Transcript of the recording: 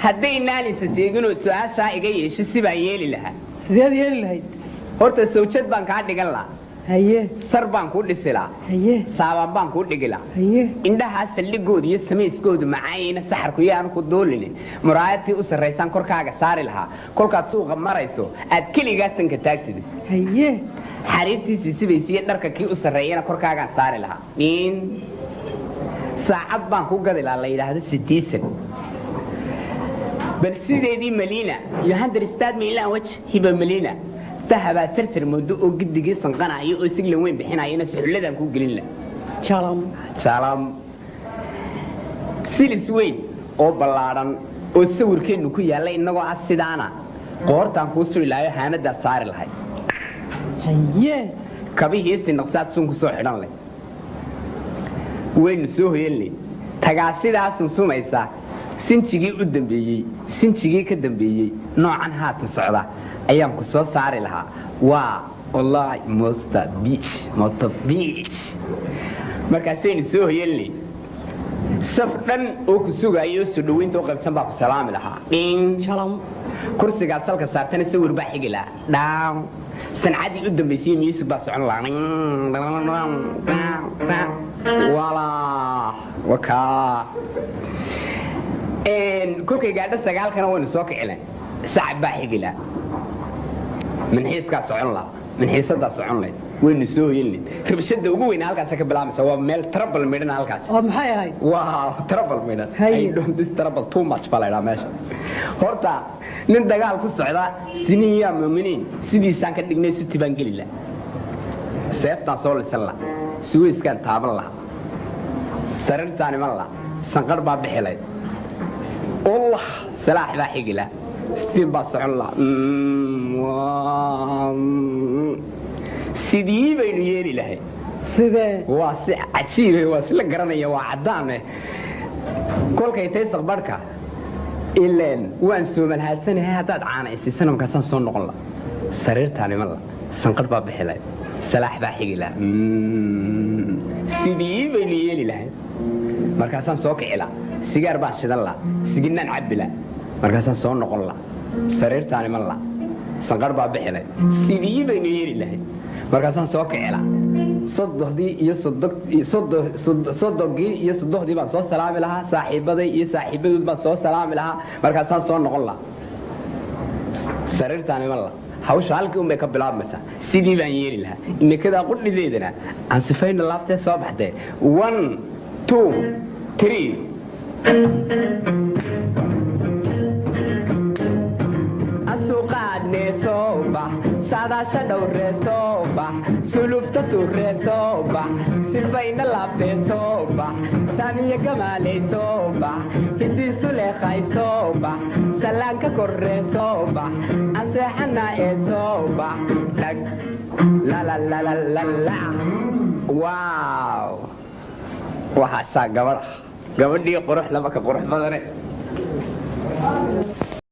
Haddaynaan isa seeginoo su-aashaa iga yeesho, sibaan yeeli lahaa. Sideed yeeli lahayd? Horta sawjad baan kaa dhigan lahaa. Haye. Sar baan kuu dhisi lahaa. Haye. Saabaan baan kuu dhigi lahaa. Haye. Indhahaa saldhigooda iyo samayskoodu macaayina, saxarku yaanu ku duulinin, muraayadtii u sarraysaan korkaaga saari lahaa. Kolkaad suuqa marayso aad keligaa sanka taagtid. Haye. Xariirtii siisibaysa iyo dharka kii u sarreeyana korkaagaan saari lahaa. Dhiin saacad baan ku gadi lahaa la yidhaahdo sidiisan, bal sideedii Malina iyo understand me language, hiba Malina dahabaa tartar moodo oo gidigii sanqanaya oo siglan weyn bixinayana suxulladaan ku gelin lahaa. Jalam. Jalam. Silis weyn oo ballaadhan oo sawirkeennu ku yaalla innagoo ah sidaana qoortaan kuu suri lahayo, haamadaad saari lahay. Haye. Kabihii sinaqsaad suun ku soo xidhan leh, waynu soo hoyanley. Tagaa sidaa sunsumaysa, sinjigii u dambeeyey, sinjigii ka dambeeyey, noocan haatan socda ayaan ku soo saari lahaa. Waa wallahi mosta beach, mosta beach. Markaasaynu soo hoyanley, saf dhan oo ku sugaayo oo soo dhaweynta u qaybsan baa ku salaami lahaa. Dhin. Jalam. Kursigaad salka saartana sawir baa xigi lahaa. Dhaaw, sancadii u dambaysay music baa socon lahaa. Walaa wakaa kolkay gaadho 9-kana waynu soo kicilen, sacab baa xigi lahaa, minxiiskaa socon lahaa, minxiisadaa socon lahayd, waynu soo hoyan lahayd. Rabshada ugu weyna halkaasa ka bilaabaysa. Waa meel trouble midhan halkaas. Oo maxay ahayd? Wow, trouble midhan. Haye. I don't this trouble too much baa la idhaha meesha. Horta nin dagaal ku socda siniin yaa muuminiin sidiisaan ka dhignay, suti baan geli laha, seeftaan soo lisan laha, suweyskaan taaban laha, sariirtaan iman laha, sanqar baa bixi lahayd. Allah, salaax baa xigi laha, stiin baa socon laha. Sidii baynu yeeli lahayd? Sidee? Waa si cajiibe, waa si la garanaya, waa caddaane. Kolkay tay saqbarhka ileen waan soomalhaadsanahay, haddaad caana isiisana markaasaan soo noqon la, sariirtaan iman la, sanqadh baa bixi lahayd, salaax baa xigi laha. Sidii baynu yeeli lahayd? Markaasaan soo kici laha, sigaar baan shidan laha, siginaan cabbi laha, markaasaan soo noqon la, sariirtaan iman la, sanqadh baa bixi lahayd. Sidii baynu yeeli lahayd? Markaasaan soo kici laha, sodohdii iyo sodogii iyo sodohdii baan soo salaami lahaa, saaxiibaday iyo saaxiibadood baan soo salaami lahaa, markaasaan soo noqon lahaa, sariirtaan iman laha. Hawsha halkii un bay ka bilaabmaysaa. Sidii baan yeeli lahaa? Imikadaa qudhideedana aan sifayna laaftee soo baxdee. 1, 2, 3. Asuqaadnee soo bax, saadaasha dhowree soo bax, sulufta turree soo bax, sifayna laabtee soo bax, saamiye gamaaley soo bax, hindiisu leekhay soo bax, sallaanka korree soo bax, anseexanaa ee soo bax, dhag lalalalalala. Waaw, waxaasaa gabadh ah, gabadhii qurux laba ka qurux badane.